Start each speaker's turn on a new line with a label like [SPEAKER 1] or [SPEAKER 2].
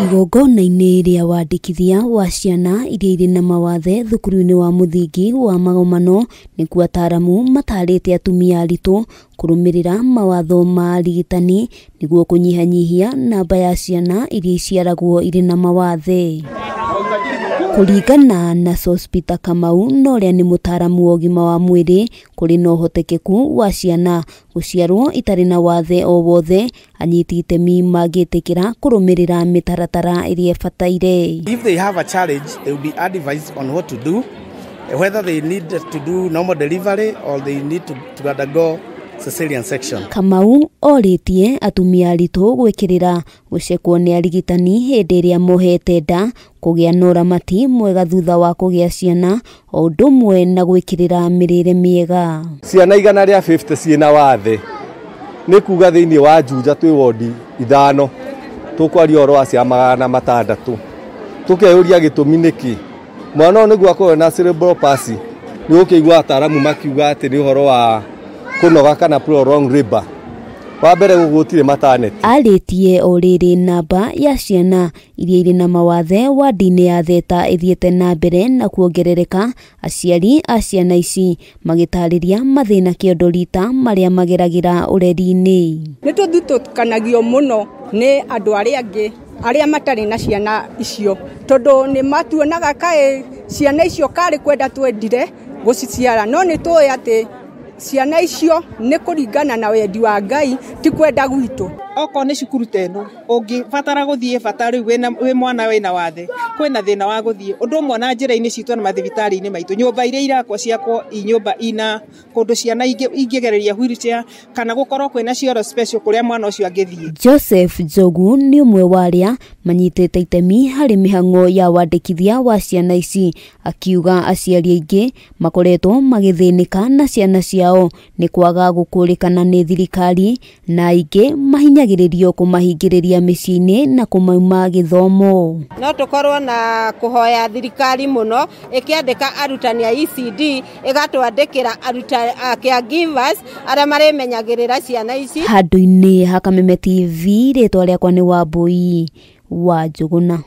[SPEAKER 1] Igongona-inĩ rĩa wandĩkithia wa ciana iria irĩ na mawathe thukuru-inĩ wa mũthingi wa Magomano nĩkuo ataaramu matarĩte atumia aritũ kũrũmĩrĩra mawatho ma arigitani nĩguo kũnyihanyihia namba ya ciana iria iciaragwo irĩ na mawathe. Kũringana na Sospeter Kamau na ũrĩa nĩ mũtaaramu wa ũgima wa mwĩrĩ, kũrĩ na ũhotekeku wa ciana gũciarwo itarĩ na wathe o wothe anyiti itemi mangĩtĩkĩra kũrũmĩrĩra mĩtaratara ĩrĩa ĩbataire.
[SPEAKER 2] If they have a challenge, they will be advised on what to do, whether they need to do normal delivery or they need to undergo cesarean section.
[SPEAKER 1] Kamau orĩtie atumia aritũ gwĩkĩrĩra gũcekwo nĩ arigitani hĩndĩ ĩrĩa mohete nda, kũgĩa na ũramati mwega thutha wa kũgĩa ciana, o ũndũ ũmwe na gwĩkĩrĩra mĩrĩre mĩega.
[SPEAKER 3] Ciana 150 ciĩna wathe nĩ kuga thĩinĩ wa Juja twĩ wodi 5 tũkwaria ũhoro wa ciana 600. Tũkeyũria gĩtũmi nĩkĩ mwana ũyũ nĩguo akorwo na cerebral palsy nĩ ũkĩigua ataaramu makiuga atĩ nĩ ũhoro wa kũnoga kana prolonged labor. Wa mbere gũgũtirĩ maternity.
[SPEAKER 1] Arĩtie o rĩrĩ namba ya ciana iria irĩ na mawathe wadi-inĩ ya Theta ĩthiĩte na mbere na kuongerereka, aciari a ciana ici magĩtarĩria mathĩna kĩondo rita marĩa mageragĩra ũreri-inĩ.
[SPEAKER 4] Nĩ tũthutũkanagio mũno nĩ andũ arĩa angĩ arĩa matarĩ na ciana icio, tondũ nĩ matuonaga kaĩ ciana icio karĩ kwenda twendire gũciciara, no nĩ tũĩ atĩ ciana icio nĩ kũringana na wendi wa Ngai, ti kwenda gwitũ.
[SPEAKER 5] Okorwo nĩ cukuru ta ĩno ũngĩbatara gũthiĩ bata rĩu wĩ mwana wĩna wathe, kwĩna thĩna wa gũthiĩ. Ũndũ ũmwe na njĩra-inĩ citũ na mathibitarĩ-inĩ maitũ, nyũmba iria irakwo ciakwo i nyũmba ina kũndũ ciana ingĩgereria wheelchair kana gũkorwo kwĩna cioro special kũrĩa mwana ũcio angĩthiĩ.
[SPEAKER 1] Joseph Njogu nĩ ũmwe wa arĩa manyitĩte itemi harĩ mĩhang'o ya wandĩkithia wa ciana ici, akiuga aciari aingĩ makoretwo magĩthĩnĩka na ciana ciao nĩ kwaga gũkũrĩkana nĩ thirikari, na aingĩ mahinyagĩrĩrio kũmahingĩrĩria mĩciĩ-inĩ na kũmauma gĩthomo.
[SPEAKER 6] No tũkorwo na kũhoya thirikari mũno ĩkĩandĩka arutani a ECD, ĩgatwandĩkĩra caregivers arĩa marĩmenyagĩrĩra ciana ici.
[SPEAKER 1] Handũ-inĩ ha Kameme TV, rĩtwa rĩakwa nĩ Wambui wa Njũgũna.